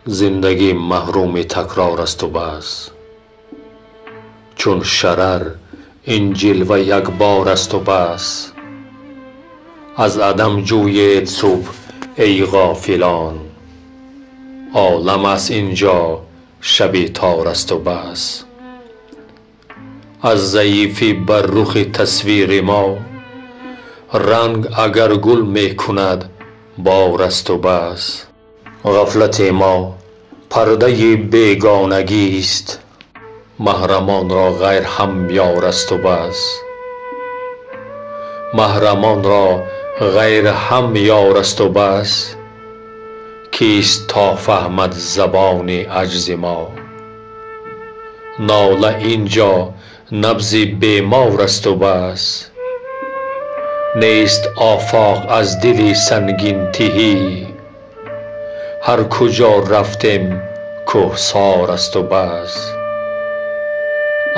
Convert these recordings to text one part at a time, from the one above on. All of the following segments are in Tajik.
Зиндагӣ маҳруми такрор асту бас. Чун шарар ин ҷилва як бор асту бас. Аз адам ҷӯед субҳ, эй ғофилон, олам аст ин ҷо шаби тор асту бас. Аз заифӣ бар рухи тасвири мо ранг агар гул мекунад, бор асту бас. Ғафлати мо пардаи бегонагист, маҳрамонро ғайр ҳам ёр асту бас. Маҳрамонро ғайр ҳам ёр асту бас. Кист то фаҳмад забони аҷзи мо? Нола ин ҷо набзи бемор асту бас. Нест офоқ аз дили сангин тиҳӣ, ҳар куҷо рафтем, кӯҳсор асту бас.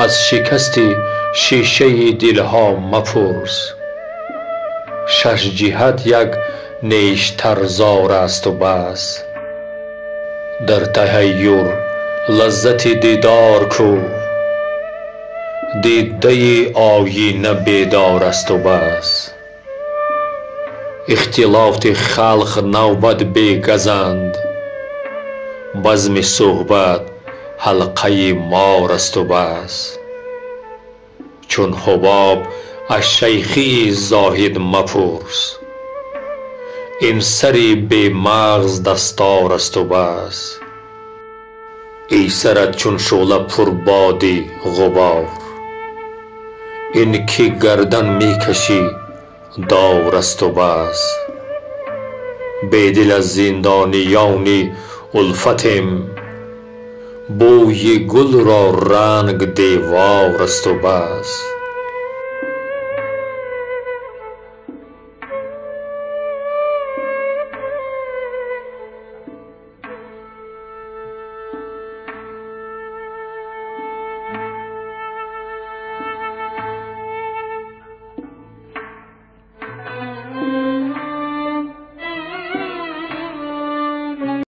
Аз шикасти шишаи дилҳо мапурс, шаш ҷиҳат як нештарзор асту бас. Дар таҳайюр лаззати дидор ку, дидаи оина бедор асту бас. Ихтилоти халқ навбат бегазанд, базми суҳбат ҳалқаи мор асту бас. Чун ҳубоб аз шайхии зоҳид мапурс, ин сари бемағз дастор асту бас. Эй сарат чун шӯъла пурбоди ғубор, ин ки гардан мекашӣ, дор асту бас. Бедил аз зиндониёни улфатем, бӯи гулро ранг девор асту бас.